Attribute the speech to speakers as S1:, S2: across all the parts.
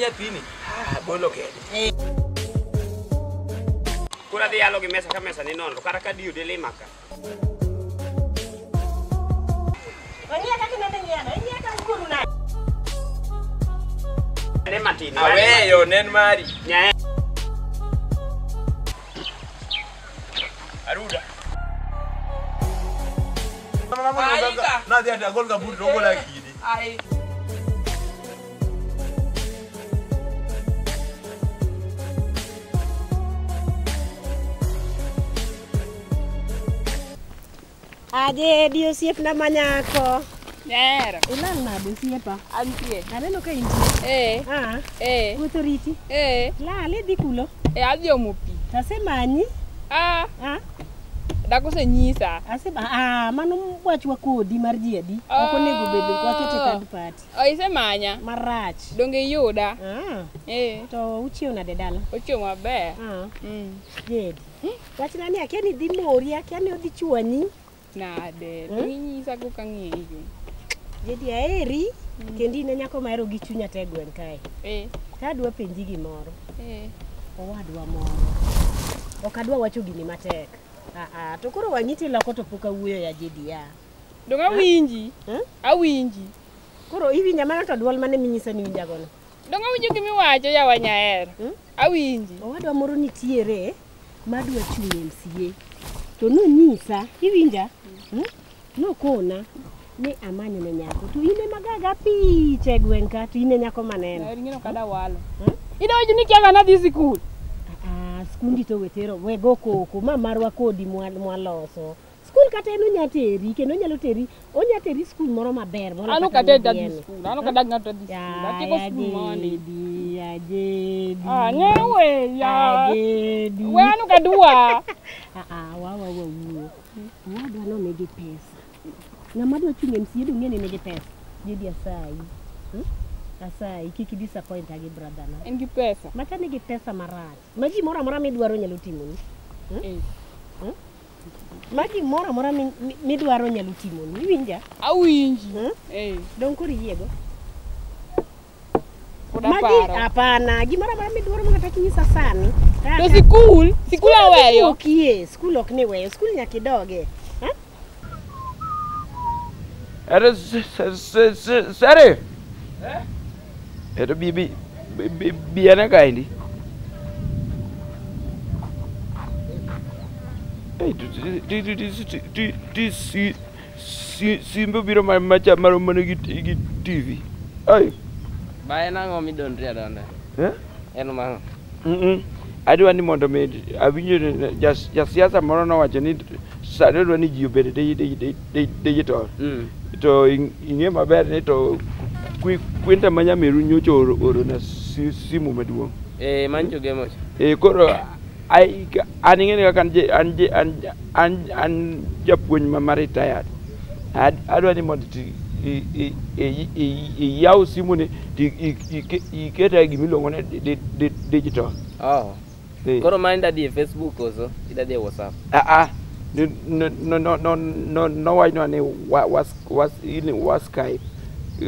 S1: nyathini. Ah, bolo kede.
S2: Koro adhi yalo gi mesa ka mesa ni nono kata ka diyo delima ka.
S3: Wang'iya kaka inende ng'iyano, ing'iya ka ukuru nade?
S2: Ne matin.
S1: Aweyo nen mari.
S2: Nyae.
S1: Aruda.
S4: Aika.
S1: Nadhi ati agol gambut to ogola kidi.
S4: Ai.
S3: Ajedi osiepna manyako.
S4: Nyaero.
S3: Ilal nade osiepa?
S4: Antie.
S3: Aneno ka intie.
S4: Eh.
S3: Ah.
S4: Eh.
S3: Wuoth oriti?
S4: Eh.
S3: Lal idhi kulo?
S4: Eh, adhi omo pi.
S3: Tasemanyi.
S4: Ah.
S3: Ah.
S4: Dak osenyisa.
S3: Aseba ah mano wachwa kodi mar ji adi. Ok onego bed wakete third party.
S4: Oh, isemanya.
S3: Marach.
S4: Donge iyuda?
S3: Ah.
S4: Eh.
S3: To uchiew nade dala?
S4: Ochiew maber.
S3: Ah.
S4: Mm.
S3: Jedi. Wachna ni akia ni dhi mori, akia ni odhi chwanyi.
S4: Nade.
S3: Hmm?
S4: Donge inyisa koka ang'eyo.
S3: Jedi aheri kendo in e nyako mahero gi chunya te e gweng' kae.
S4: Eh.
S3: Tadwa penji gimoro.
S4: Eh.
S3: Owadwa moro. Ok adwa wacho gini matek. Ah ah, to koro wang'i tiloko to pok awuoyo ya Jedi ya.
S4: Donge awinji?
S3: Hmm?
S4: Awinji.
S3: Koro iwinja mano to duol mane minyisa ni iwinja gono?
S4: Donge awinjo gimiwacho yawa nyaero.
S3: Hmm?
S4: Awinji.
S3: Owadwa moro nitiere madwa chung' MCA. To nonyisa, iwinja? Hmm? Nokona ni amanyone nyako. To in ema gaga picha e gweng' ka to in e nyako maneno.
S4: Nyaero ing'eno kada walo.
S3: Hmm?
S4: Idwa ni kia ng'ana dhi sikul.
S3: Ah, skundi to wetero we go koko ma marwa kodi mwaloso. Skul kata en onya teri kendo onyalo teri onya teri skul moro maber molo
S4: An ok
S3: kata
S4: ater ta dhi
S3: midhieni.
S4: sikul. An ok adag ng'ato dhi sikul. Atieko sikul mondi.
S3: Ajedi, ajedi.
S4: Ah, nyaero weya.
S3: Ajedi.
S4: We an ok adwa.
S3: Ah, ah, wa wa wa wuo. Owadwa no nigi pesa. Ng'ama dwa chung' MCA dong' ng'e ni nigi pesa. Jedi asayi. Hmm? Asayi kik i disappoint gi brother na.
S4: En gi pesa.
S3: Macha nigi pesa marach. Ma gimoro amora midwaro nyalo timoni.
S4: Eh.
S3: Ma gimoro amora midwaro nyalo timoni. Iwinja?
S4: Awinji.
S3: Hmm?
S4: Eh.
S3: Dong' koro iyiego.
S4: Pod
S3: Magi
S4: aparo.
S3: hapana, gimoro amora midwaro ma kata kinyisa sani.
S4: To sikul, sikul aweyo.
S3: Okie, skul ok ni weyo, skul nyaka idoge. Ha?
S1: Ere sere. Ero bi bi bi bi ane kaendi. Ei, ti ti ti ti ti ti si si simbe biro ma macha marom mana gi TV. Ai.
S5: Ba en ang'o midondri adonda?
S1: Eh?
S5: En mang'o?
S1: Mm. Adwa ni mondo mi awinjo ni jasiasa moro nowacho ni sani odwa ni ji obed digital. To ing'e maber ni to Kwinta ma nyameru nyocha orona simu maduong'.
S5: Eh, mancho gemo cha.
S1: Eh, koro ai an ing'e ni kaka an japuonj ma retired. Adwa ni mondo iyaw simu ni to ikete gimiluongo ni digital.
S5: Oh.
S1: Eh.
S5: Koro mano ida dhi e Facebook koso? Ida dhi e WhatsApp?
S1: Ah ah. No no no no no nowachnwa ni wa wa wa ini wa Skype.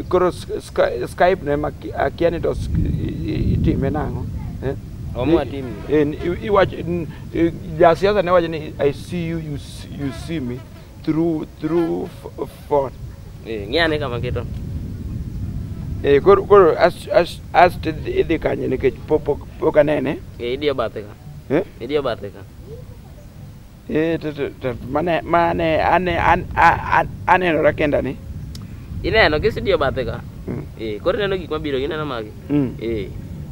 S1: Koro Skype no ema akia ni to itime nang'o. Eh?
S5: Omo atimni.
S1: Eh, iwacho jasiasa ne wacho ni I see you, you see me through phone.
S5: Eh, ng'i ane kama keto.
S1: Eh, koro koro as as as to idhi kanye nikech pok anene.
S5: Eh, idiyo bathe ka.
S1: Eh?
S5: Idiyo bathe ka.
S1: Eh, to mane mane ane an an anenora kenda ni.
S5: Ineno kisediyo bathe ka.
S1: Mm.
S5: Eh, koro ineno gik mabiro, ineno magi. Eh.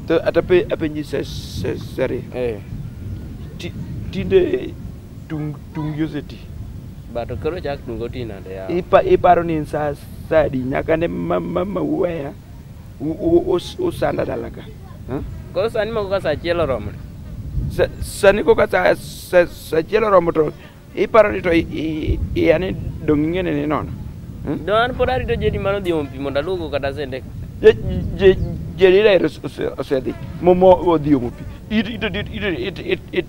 S1: To ata apenji sere.
S5: Eh.
S1: Tinde tungi oseti.
S5: Ba to koro chak tungo ti nade yawa.
S1: Iparo ni en sa adi nyaka ne mama uweya usanda dala ka.
S5: Koro sani moko ka sa achiel oromo.
S1: Sani koka sa achiel oromo to iparo ni to yani dong' ing'ene ni nono.
S5: Do an pod arito Jedi mano dhi omo pi mondo aluogo kata sende ka.
S1: Jedi daero osedhi momo odhi omo pi.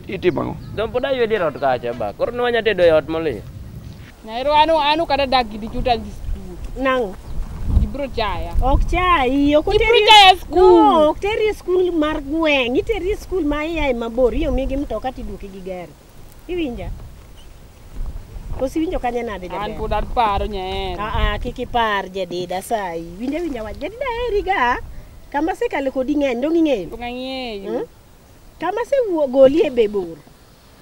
S1: Itimo ang'o?
S5: Dong pod aywe dier ot kacha ba. Koro ne wanya tedo e ot moliw.
S4: Nyaero an ok adwa dak gi dichuo to adhi sikul.
S3: Nang'o?
S4: biro chaya.
S3: Ok chayi, ok
S4: Ji biro
S3: oteri
S4: chaya e skul.
S3: No, ok teri e skul mar gweng', iteri e skul ma iae mabor, iomi gi mtoka tiduoki gi gari. Iwinja? Koso iwinjo kanye nade
S4: An
S3: jaber?
S4: pod aparo nyahero.
S3: Aa, kik ipar jadida asayi. Winja winja wach. Jadida aheri ga. Kama asekale kodi ng'eny, dong' ing'eyo?
S4: Dong' ang'eyo.
S3: Hmm? Kama asewuo golie be bor.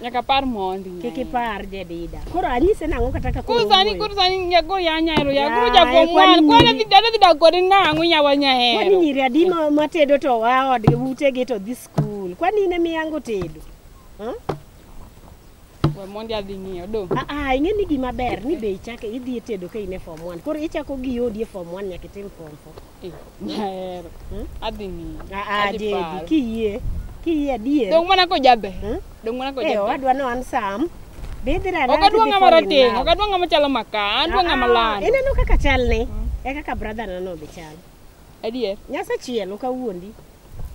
S4: Nyaka apar mondi.
S3: Kik
S4: nyahero.
S3: ipar jadida. Koro anyise nang'o kata ka
S4: Koro sani koro sani nyakoro ya nyahero ya koro
S3: Ya,
S4: jakom
S3: kwani
S4: wan kwani
S3: nyiri-
S4: dhi dhi dak kode nang'o nyawa
S3: Kwani
S4: nyahero.
S3: nyiri adi matedo to a odgi utegi to dhi skul. Kwani in emiyango tedo? Hmm?
S4: We mondi adhi ng'iyo do.
S3: Ah, ing'e ni gima ber ni be ichake idhi e tedo ka in e form 1. Koro ichako gi odi e form 1 nyaka itim form 4.
S4: Eh, nyahero.
S3: Hmm?
S4: Adhi ng'iyo.
S3: Ah,
S4: Adhi
S3: Jedi,
S4: paro.
S3: kiyie, kiyie adier.
S4: Dong' mana kojaber.
S3: Hmm?
S4: Dong' mana
S3: Eh,
S4: kojaber.
S3: owadwa no an Sam. Be idhi rada
S4: Ok adwa ng'ama rateng', ok adwa ng'ama chalo maka, adwa ng'ama lando.
S3: Ineno kaka chalne, e kaka brother na no be chal.
S4: Adier.
S3: Nyasachiel ok awuondi.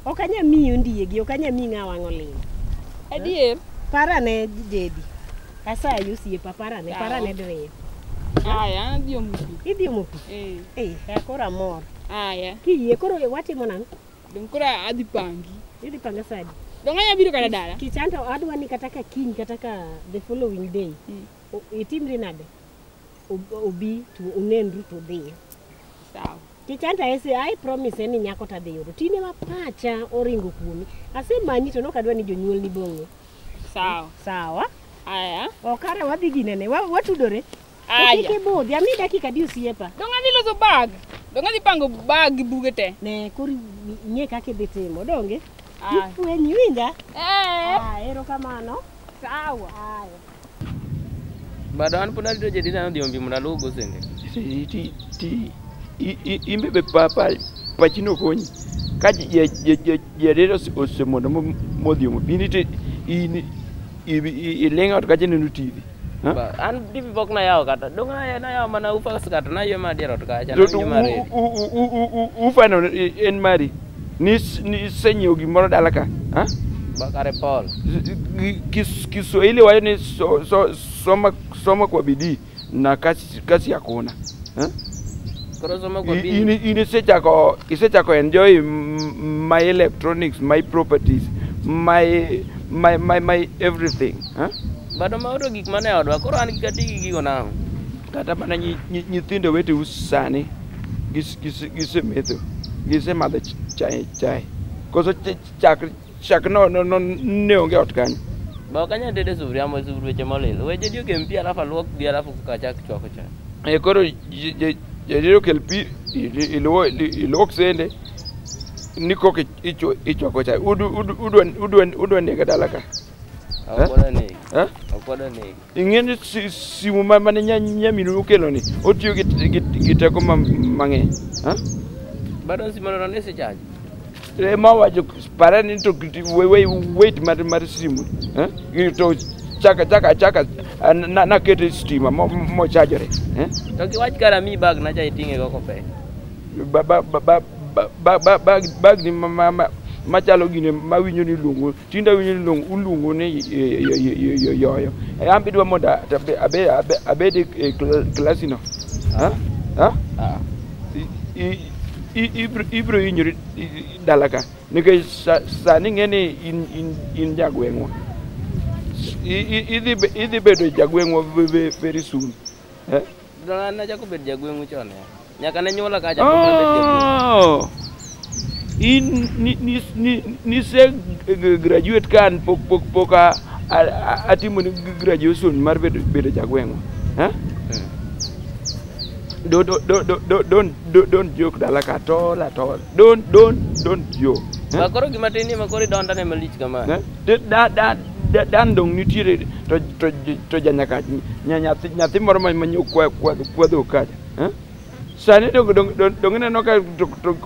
S3: Ok anya miyi ondiegi, ok anya miyi ng'a wang' olil.
S4: Adier.
S3: Parane Jedi. Asayi osiepa, parane,
S4: Sawa.
S3: parane diriyo.
S4: Aya, an adhi omo pi.
S3: Idhi omo pi?
S4: Eh.
S3: Eh, koro amor.
S4: Aya.
S3: Kiyie koro watimo nang'o?
S4: Dong' koro adhi pangi.
S3: Idhi panga sa adi?
S4: Dong' anya biro kata dala.
S3: Kichan to adwa ni kata ka kiny kata ka the following day. Itimri nade? Obi to unenru to udhiyo.
S4: Sawa.
S3: Kichan to I promise ni nyako to adhi yudo. Tine ma pacha oringo kuomi. Asemanyi to nok adwa ni jonyuolni bong'e.
S4: Sawa.
S3: Sawa.
S4: Aya.
S3: Ok kare wadhi ginene, watudore.
S4: Aya.
S3: Kik ibudhi, amiyi dakika adi osiepa.
S4: Dong' adhi loso bag. Dong' adhi pango bag gi buge te.
S3: Ne, koro ing'e kaka idhi timo, donge?
S4: Aya.
S3: Ifwenyi, iwinja?
S4: Eh.
S3: Ah, erokamano.
S4: Sawa.
S3: Aya.
S5: Bado an pod arito Jedida nodhi ombi mondo aluog sende.
S1: Ti imbe be pachi nokonyi. Ka Jedida osemondo modhi omo pi ni in iling' ot kacha ineno TV.
S5: Ba, an TV pok nayawo kata. Dong' nayawo mana ufa kata naywe mana dier ot kacha.
S1: To
S5: Nawinjo marer.
S1: ufano en mari. Nisenyiewo gimoro dala ka. Ha?
S5: Ba kare Paul.
S1: Kiswahili wacho ni soma kwa bidii na kasi hakuna.
S5: Koro somo kwa bidii.
S1: In isechako enjoy my electronics, my properties, my everything.
S5: Bado maoto gik mane odwa, koro an gi ati gi gigo nang'o?
S1: Kata mana nyithindo weteu sani gisemetho, gisemadho chai. Koso chak no ne onge ot kanyo.
S5: Ba ok anyal tedo e sufuria mo weche molil. We Jedi okem pi alafu aluok gi alafu kachak chwako chai.
S1: Koro Jedi okel pi iluok sende ni koka ichwako chai. Udwa nega dala ka.
S5: Ok wadwa negi. Ok wadwa negi.
S1: Ing'e ni simu mane nyaminu okelo ni otiyo gi teko mang'eny.
S5: Bado simu no ne isecharge.
S1: Ema wacho pare ni to weight mar simu. To chaka nakete stima mochajore.
S5: To kiwach kara miyi bag na cha iting'e go kopek.
S1: Bag ni machalo gine mawinjo ni iluongo, tinde awinjo ni uluongo ni yoyo. An be idwa mondo abed e klasino. Ibiro hinyori dala ka nikech sani ing'e ni in jagweng'wa. Idhi bedo jagweng'wa very soon.
S5: An nachako bedo jagweng'u chon ya. Nyaka ne nyuola kacha pok nabet jagweng'u.
S1: In nise graduate ka an pok atimo ni graduation mar bedo jagweng'wa. Don't joke dala ka at all. Don't joke.
S5: Ba koro gima tin ni ma koro idonda ne malich kama.
S1: Dan dong nitiere to janyaka nyathi moro manyo kwadho kacha. Sani dong ineno ka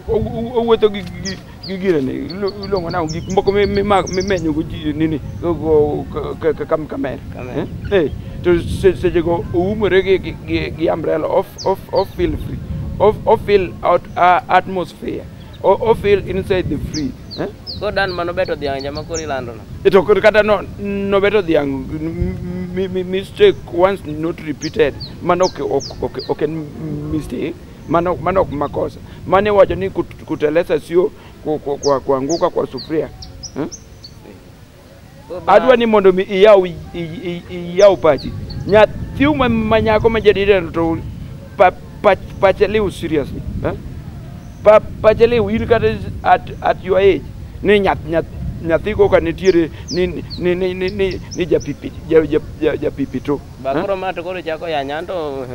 S1: owuotho gi girene iluongo nang'o gik moko mimenyo go ji nini kamera. To sechego oumore gi umbrella off feel free off feel out atmosphere off feel inside the free.
S5: Koro dan mano beto dhiang' jama koro ilando no.
S1: To kata nobeto dhiang' mistake once not repeated mano ok en mistake. Mano ok makosa. Mane wacho ni kuteleza sio kuanguka kwa sufuria. Adwa ni mondo mi iyaw pachi. Nyathi ma nyako ma Jedida to pache liw seriously. Pache liw in kata at your age. Ni nyathi koka nitiere ni japipi japipi to.
S5: Ba koro ma to koro chako yanya anto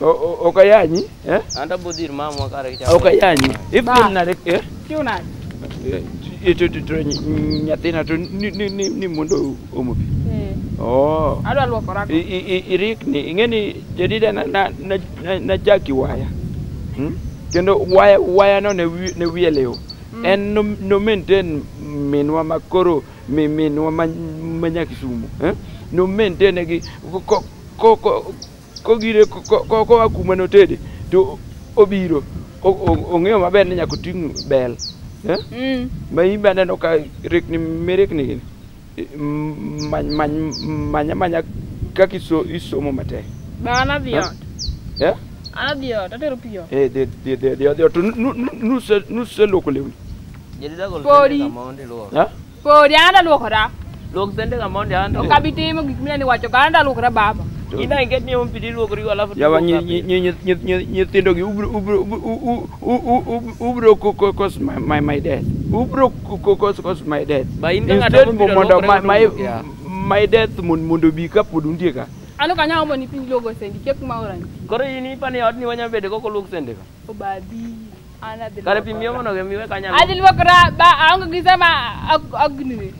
S1: ok ayanyi eh?
S5: Anto budhir mamwa kare chako.
S1: Ok ayanyi. Ifil nade eh?
S4: Tiyo nade?
S1: To nyathina to ni mondo omo pi. Oh.
S4: Adwa luokora.
S1: Irikni ing'e ni Jedida na chaki waya. Kendo waya no ne wiye liw. En no maintain minwa ma koro minwa ma Nyakisumo. No maintain gi ko gire ko kuma notede to obiro ong'eyo maber ni nyaka oting' bel. Ma in be aneno ka rikni mirikni gini manya kaka isomo matek.
S4: Ba an adhi ot.
S1: Eh?
S4: An adhi ot, atero pi ot.
S1: Eh, dhi ot to nuseluoko lewni.
S5: Jedida gol sende ka mondi luok.
S4: Podi an adwa luokora.
S5: Luok sende ka mondi an to.
S4: Ok abi timo gik mineno iwacho ka an adwa luokora baba.
S5: Ina inget ni omo pi tiluokori alafu
S1: Yawa nyithindo gi ubro cause my death. Ubro cause my death.
S5: Ba in ka ng'ato
S1: Instead mondo my death mondo bi kapod untie ka.
S4: An ok anyal omo ni pi luoko sendi kia kuma aora nitie.
S5: Koro in ipani odni wanyalo bedo kok oluok sende ka.
S4: Obadhi. An adhi
S5: Kare pi miyomo no miwe kanyalo.
S4: Adhi luokora ba aonge gi sama agnire.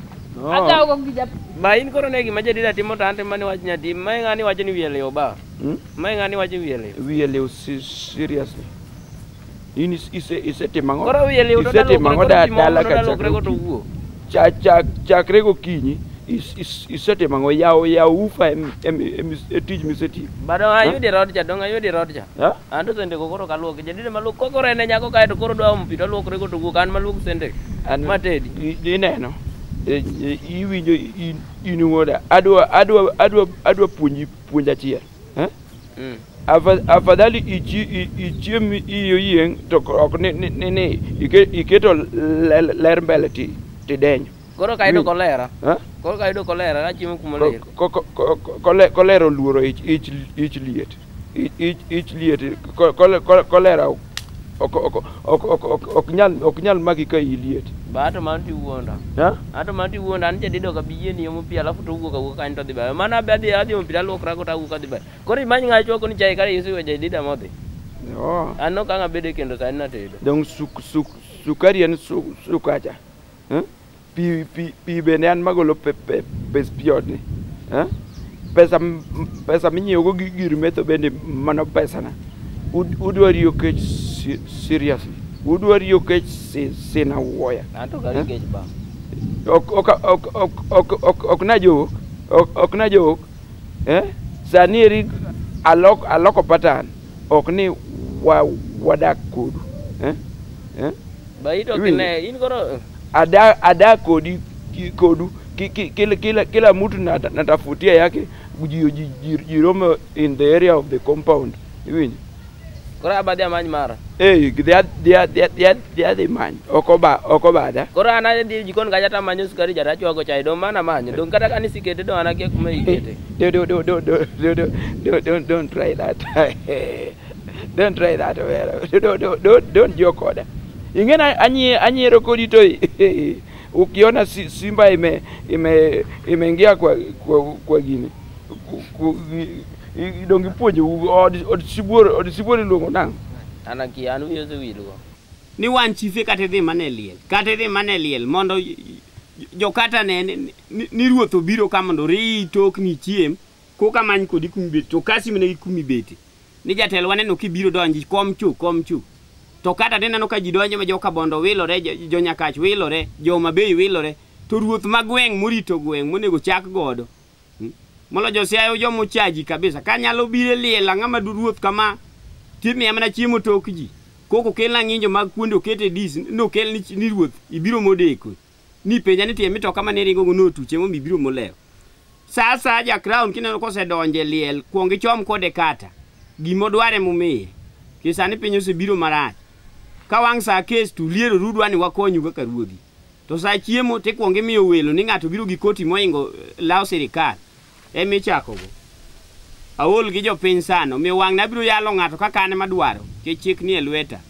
S4: Adhi gi japi.
S5: Ba in koro ne gima Jedida timo to ante mane wach nyatim. Mae ng'ani wacho ni wiye liw ba. Mae ng'ani wacho wiye liw.
S1: Wiye liw seriously. In isetimo ang'o?
S5: Koro wiye liw to
S1: Isetimo ang'o dala ka
S5: luokre go to wuo.
S1: Chakre gokinyi isetimo ang'o? Yaw ufa e tij misetiyo.
S5: Ba dong ayudi rod cha, dong ayudi rod cha. An to sende go koro kaluoki. Jedida maluok koro en e nyako kae to koro dwa omo pi to luokre go to wuok an maluok sende. Matedi.
S1: Ineno. Iwinjo in wuoda. Adwa puonji puonj achiel. Afadhali ichiem iyi oyieng' to ok ni iketo ler mbele tidenyo.
S5: Koro kayudo kolera. Koro kayudo kolera achiemo kuma ler.
S1: Kolera oluoro ich liet. Ich liet. Kolera ok nyal maki ka iyi liet.
S5: Ba ato mano tiwuonda. Ato mano tiwuonda an Jedida ok abi yieni omo pi alafu to owuok awuoka kanyo to odhi bayo. Mano abe adhi omo pi taluokra go tawuok adhi bayo. Koro imany ng'a chwako ni chai kare isewe Jedida modhi. An ok ang' abed e kendo sani natedo.
S1: Dong sukari en sukacha. Pi bende an magolo pes pi odni. Pesa minyiewogo gir metho bende mano pesana. Udwa riyo kech seriously. Udwa riyo kech sina wuoya.
S5: Anto ok ari kech ba.
S1: Ok najok. Ok najok. Sani eri aloko pattern. Ok ni wadak kodu.
S5: Ba ito ok ine in koro
S1: Adak kodi kodu kila mtu natafutia yake ji romo in the area of the compound. Iwinjo?
S5: Koro abadhi amany mara.
S1: Eh, dhi adhi many. Ok obadha.
S5: Koro an adhi e jikon kacha tamanyo sukari cha tachwako chai dong mana amanyo. Dong kata kane isekete dong an akia kuma ikete.
S1: Don't try that. Don't try that. Don't joke koda. Ing'e anyiero kodi to ukiona simba imeingia kwa gini. Dong ipuonjo od sibuor iluongo nang'o?
S5: An akia, an wiya osewilgo.
S2: Ni wan chife kata idhi mana e liel. Kata idhi mana e liel mondo jokata ne ni ruoth obiro ka mondo rii tokni chiem koka many kodi kumibete to kasi mana gi kumibete. Ni jatelo waneno kibiro donji kom chu kom chu. To kata tineno ka ji donjo ma joka Bondo wilore, jo Nyakach wilore, jo Homa-Bay wilore, to ruoth ma gweng' morito gweng' monego chak godo. Molo jo Siaya jomochaji kabisa. Kanyalo biro e liel ang'ama ruoth kama timiya mana chiemo tok ji. Koko kelna ng'injo mag kuonde oket e dis nokel ni ruoth ibiro modeko. Ni penja ni tie mitoka mane ringo go notuche momiyo ibiro molewo. Sa asaya ja crown kineno kosedonjo e liel kuong ichom kode kata. Gimodwaro emomiye. Ki sani piny osebiro marach. Ka wang' sa kes to uliero rudwa ni wakonyu kaka ruodhi. To sa chiemo tikuongo imiyo welo ni ng'ato biro gi koti moingo law sirikal. Emichakogo. Aol gi jopiny sana, omiyo wang' nabiro yalo ng'ato kaka an ema dwaro, nikech chik ni e lweta.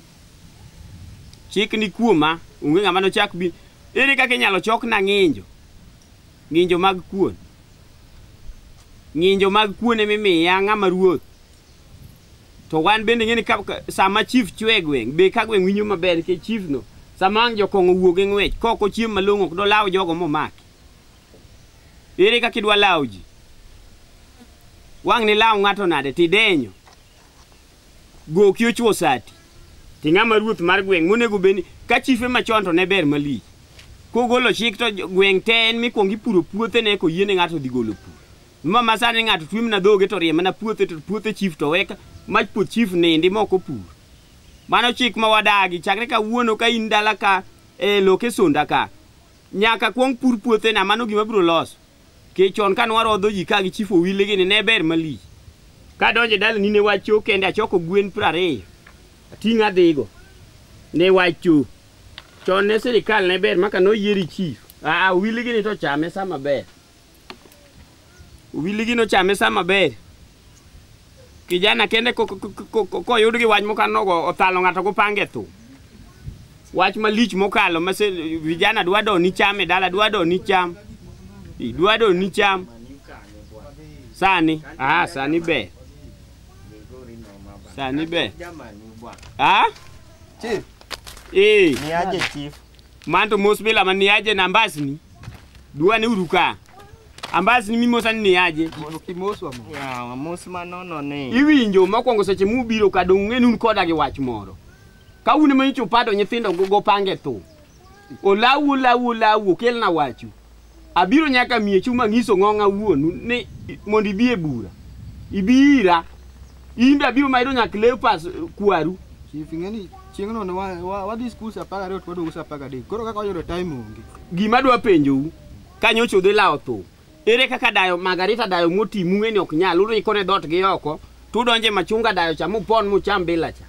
S2: Chik ni kuoma, onge ng'ama nochak bi. Ere kaka inyalo chokna ng'injo? Ng'injo mag kuon. Ng'injo mag kuon emimiya ng'ama ruoth. To wan bende ing'e ni ka, sama chief chwe e gweng', be ka gweng' winjo maber nikech chief no, sama ang' jokong'o owuog e ng'wech, kok ochiem malong'o ok dolaw jogo momaki. Ere kaka idwa lawo ji? Wang' ni law ng'ato nade tidenyo. Goki ochwo sati. Ti ng'ama ruoth mar gweng' monego bed ni ka chife machon to ne ber malich. Kogolo chik to gweng' te en mikwongo ipuro puothe ne koyiene ng'ato dhi golo pur. Ma masani ng'ato twe mana dhoge to rie mana puothe to puothe chief to weka mach puoth chief nindi mok opur. Mano chik ma wadagi chakre kawuono ka in dala ka e loke sonda ka. Nyaka kwong pur puothe na mano gima biro loso. Ke chon ka nwarodho ji ka gi chief Owili gini ne ber malich. Kadonjo e dalani ne wacho kende achoko gwen 20. Ating'o adhigo. Ne wacho. Chon ne sirikal ne ber maka noyieri chief. Aa Owili gini to chame sama ber. Owili gini ochame sama ber. Kijana kende koyud gi wach mokano othalo ng'ato go pange thum. Wach malich mokalo ma vijana dwa doni cham e dala dwa doni cham. Dwa doni cham. Sani, sani ber. Sani ber. Ah?
S6: Chief.
S2: Eh.
S6: Niaje chief.
S2: Manto mos bila maniaje na ambasni. Dwa ni uruka. Ambasni mimosa ni niaje.
S6: Kimoswa mo. Ya, mos manono ni.
S2: Iwinjo mokwongo seche mubiro ka dong' ng'e ni un koda gi wach moro. Ka un ema nyocha upado nyithindo go pange thum. Olawu olawu olawu okelna wachu. Abiro nyaka miechu mang'iso ng'ong'a wuonu ni mondo ibi e bura. Ibi ira. In be abiro mayudo nyaka Cleopas kwaru.
S6: Chief ing'e ni chieng'no ne wadhi skul saa 12 to waduogo saa 13. Koro kaka wayudo time onge.
S2: Gima adwa penjou, ka nyocha udhi lawo thum, ere kaka dayo Margarita dayo moti mung'e ni ok nyal, urikone dhoot gi oko, tudonje machunga dayo cha mupon mucham bila cha.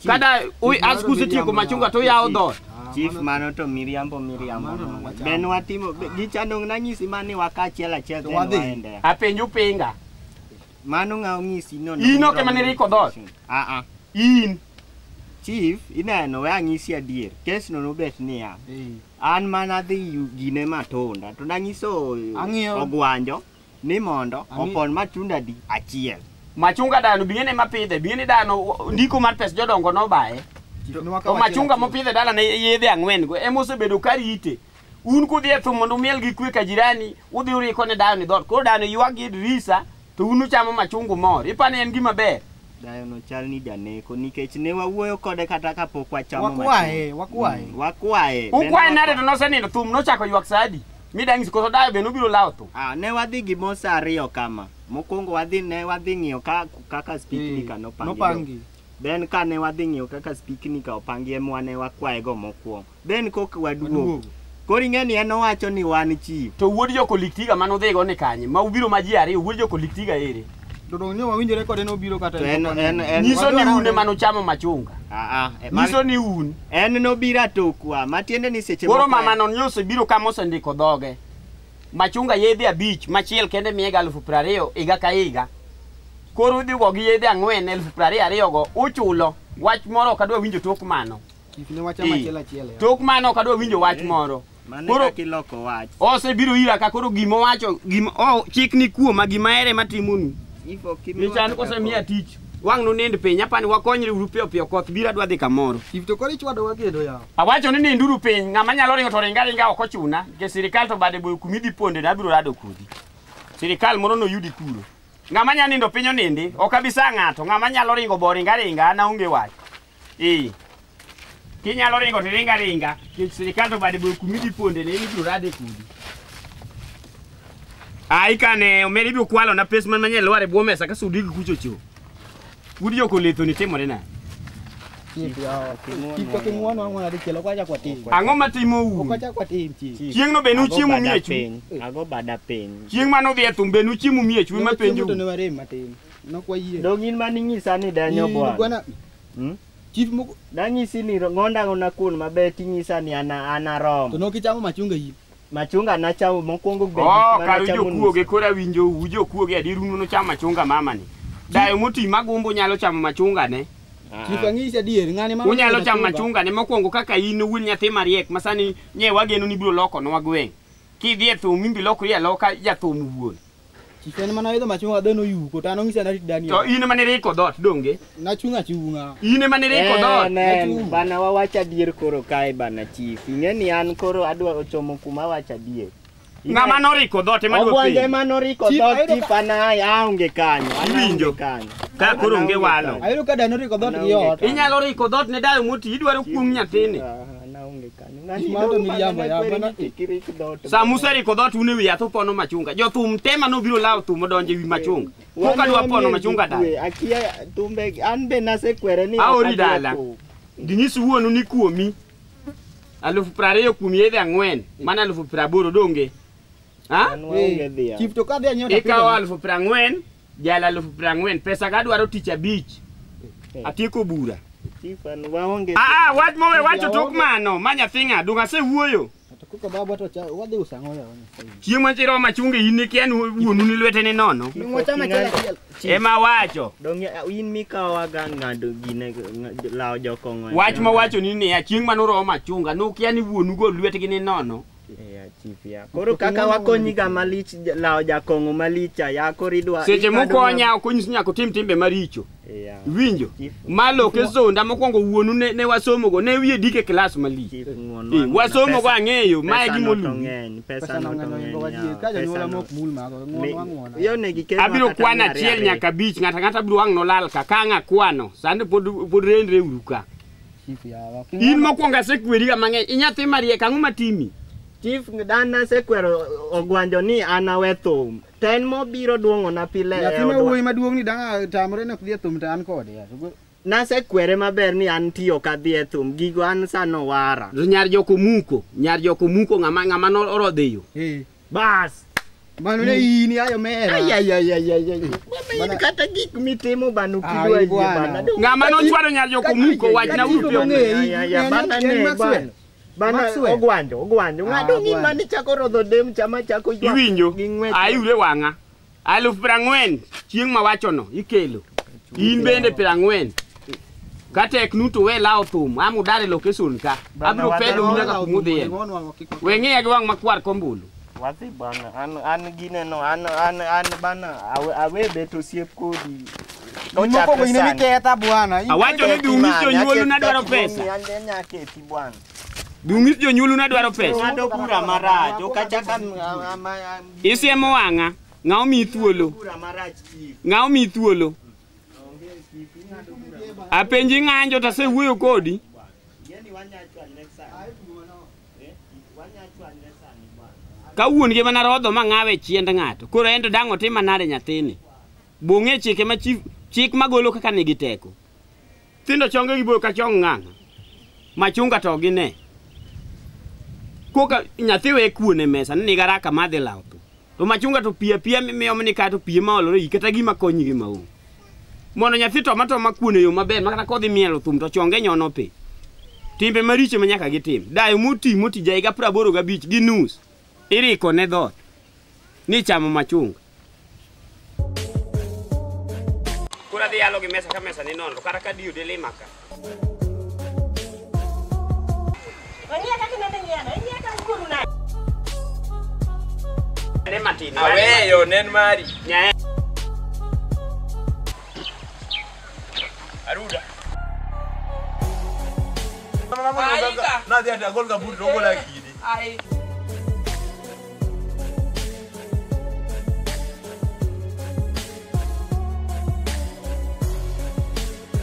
S2: Kada askusetieko machunga to yawo dhoot.
S7: Chief mano to miriambo miriambo. Ben watimo gichano nanyisi mani wakachiel achiel then waende.
S2: Apenju pinga.
S7: Mano ng'aw ng'isi no.
S2: In ok ema niriko dhoot.
S7: Ah ah.
S2: In.
S7: Chief ineno we anyisi adier. Kes no nobet niya. An mana dhi gine matunda to nanyiso ogwanjo ni mondo opon matunda di achiel.
S2: Machunga dano bingene mapidhe, bingene dano ndiko mar pes jodongo nobaye. To machunga mopidhe dala ne yedhe ang'wen go ema osebedo karite. Un kudhi e thum mondo umiel gi kwe ka jirani, udhi uriko ne dano ni dhoot. Koro dano ywak gi dirisa to un uchamo machungu mor. Ipani en gima ber.
S7: Dayo no chal ni janeko nikech ne wawuoyo kode kata kapok wachamo
S6: Wakwaye, wakwaye.
S7: Wakwaye.
S2: Ukwaye nade to nosenindo thum nochako ywak sa adi? Midang'is koso dayo be nobiro lawo thum.
S7: Ah, ne wadhi gi mos ariyo kama. Mokwongo wadhi ne wadhi ng'iyo kaka spiknika nopangi. Then ka ne wadhi ng'iyo kaka spiknika opangi ema ne wakwaye go mokwongo. Then kok waduogo. Koro ing'e ni en owacho ni wan chief.
S2: To wuod jokoliktiga manodhigo ni kanye? Ma ubiro ma ji ariyo, wuod jokoliktiga ere?
S6: To dong' ne wawinjore kode nobiro kata
S7: en
S2: nyiso ni un ema nochamo machunga. Nyiso ni un.
S7: En nobiro atokwa, matiende ni seche
S2: moko. Koro mama no osebiro kama osendiko dhoge. Machunga yedhe 5, machiel kende miye 20,000 higa ka higa. Koro udhi go gi yedhe 4 22,000 go uchulo. Wach moro ok adwa winjo tok mano.
S6: Chief ne wachamo achiel achiel.
S2: Tok mano ok adwa winjo wach moro.
S7: Mano kaka iloko wach.
S2: Osebiro ira ka koro gima owacho, gima chik ni kuoma gima ere matimonu. Michan kosemiya tich. Wang' nonind piny, apani wakonyre uru piyo piyo, koth biro adwa dhi kamoro.
S6: Chief to koro ichwadowa kendo yawa.
S2: Awacho ni ninduru piny, ng'ama nyalo ringo to ringa ringa ok ochuna, nikech sirikal to bade boyo kumidhi ponde na abiro rado kodi. Sirikal moro noyudi kuro. Ng'ama nyalo nindo piny onindi, ok abi sa ng'ato, ng'ama nyalo ringo bo ringa ringa, an aonge wach. Ee. Kinyalo ringo to ringa ringa, nikech sirikal to bade boyo kumidhi ponde ne ibiro rade kodi. Ai kane omeri ibiro kwalo na pes man manyien lwar e bwo mesa ka sudi gi kucho cho. Udi jokoletho ni timore nade?
S6: Chief yawa. Chief kok ing'uono ang'uona dichiel ok wachak watim.
S2: Ang'o matimo un?
S6: Ok wachak watim chief.
S2: Chieng'no be nuchiemo miechu.
S7: Ago bada piny.
S2: Chieng' mane udhi e thum be nuchiemo miechu ema penjou.
S6: To ne warem matin. Nok wayie.
S7: Dong in mani nyisa ni denyo bwana.
S6: Chief moko
S7: nanyisi ni ngonda ngona kun maber tinyisa ni ana rom.
S6: To nok ichamo machunga yi.
S7: Machunga nachamo mokwongo be.
S2: Oh, karu jokuoge koro awinjo u jokuoge adier un nochamo machunga mama ni. Dayo moti magombo nyalo chamo machunga ne.
S6: Chief ang'isi adier ng'ane ma
S2: unyalo chamo machunga ne mokwongo kaka in owuon nyathi mariek masani nye wageno ni biro loko nwa gweng'. Kidhi e thum imbi lokri aloka jathum wuon.
S6: Chief en mana idho machunga dhano yuko to an ong'isa narit Daniel.
S2: To in ema niriko dhoot donge?
S6: Nachung' achung'a.
S2: In ema niriko dhoot.
S7: Bana wawacho adier koro kae bana chief. Ing'e ni an koro adwa ochomo kuma wacho adier.
S2: Ng'ama noriko dhoot ema dwa
S7: penjo. Ogwande ema noriko dhoot chief an aonge kanyo.
S2: Iwinjo? Ka koro onge walo.
S6: Ayudo ka Daniel oriko dhoot gi ot.
S2: Inyalo riko dhoot ne dayo moti idwaro kuong' nyathini. Sa Musa riko dhoot un ewi yath upono machunga. Jothum te manobiro lawo thum odonjo ewi machunga. Koka dwa pono machunga dala.
S7: Akia thumbe an be nasekwere ni
S2: aori dala. Ginyis wuonu ni kuomi 20,000 kuom yedhe 4 mana 80,000 donge. Ha?
S6: Chief to kadhi anyiewo
S2: ikawo 40,000 jala 40,000 pesa ka adwaro tich abich. Atieko bura. Ah, wach mowe wacho tok mano, ma nyathi ng'a, dong asewuoyo.
S6: To koko baba to wadhi uso ang'o yawa?
S2: Chieng' machiro machunga in ikia ni wuonu ni lwete ni nono. Ema wacho.
S7: Dong in mikawa ga ng'ado gine lawo jokong'o.
S2: Wach mawacho ni niya, chieng' manoromo machunga, nukia ni wuonu go lwetgi ni nono.
S7: Koro kaka wakonyi ga malich lawo jakong'o malich ya koro idwa.
S2: Seche mukonya ok onyis nyaka utim timbe maricho. Iwinjo? Malo kesonda mokwongo wuonu ne wasomogo ne wiye dik e klas malich. Wasomogo ang'eyo mae gima
S7: Pesa no to ng'eny.
S6: Ka jonyuola mok mul mago, ng'uono.
S2: Abiro kwano 1 nyaka 5 ng'ato ang'ata biro wang' nolal ka ka ang' akwano sani pod rendre uru ka. In mokwongo asekweri ga mang'eny inyathi mariek ang'o matimi?
S7: Chief dana sekwero ogwanjo ni an awe thum. Ten mobiro duong'ona pile.
S6: Nyathi ma wuoyi maduong' ni dang' tamre ni ok dhi e thum to an kode.
S7: Nasekwere maber ni an tiyo ok adhi e thum. Gigo an sano wara.
S2: To nyar jokomuko, ng'ama norodhe yo.
S7: Bas.
S6: Mano ne in yayo mera.
S7: Ay. Mama kata gik mitimo bana ok idwa yie bana.
S2: Ng'ama nochwado nyar jokomuko wachna uru piyo.
S7: Bana ne bana. Bana ogwanjo. Ng'ado ni mani chako rodho dem chama chako ywak.
S2: Iwinjo? Ayure wang'a. 40,000 chieng' mawachono ikelo. In bende 40,000. Katek nu to we lawo thum, am udar e location ka. Abiro pedho nyaka kumudhiye. We ng'iya gi wang' makwar kombulu.
S7: Wadhi bana, an gineno, an bana, awe bet osiep kodi.
S6: Mokwongo in ema iketha bwana.
S2: Awacho ni dhi ung'is jonyuolu nadwaro pesa. Dhi ung'is jonyuolu nadwaro pesa.
S7: Ng'ado bura marach, ok achak
S2: Isiemo wang'a, ng'a omiyi thuolo. Ng'a omiyi thuolo. Apenji ng'anjo to asewuoyo kodi. Ka wuon gi mana rodho ma ng'awe chiend ng'ato. Koro en to dang' otim manade nyathini. Bong'e chike ma chik magolo kaka nigi teko. Tindo chonge gi boyo ka chong ng'ang'a. Machunga to gine. Koka nyathi we kuon e mesa ni garaka madhi lawo to. To machunga to pi apiya mimiyo ni kato pi ma olore iyi kata gima konyi gi maonge. Mondo nyathi to matoma kuon e yo maber makata kodhi mielo thum to chonge nyono piny. Timbe maricho ma nyaka gitim. Dayo moti ja higa 85 gi nus. Iriko ne dhoot ni chamo machunga. Koro adhi yalo gi mesa ka mesa ni nono kata ka diyo delima ka. Ne matin.
S1: Aweyo nen mari.
S2: Nyae.
S1: Aruda. Nadhi ati agol ga but to ogola kidi.
S4: Ai.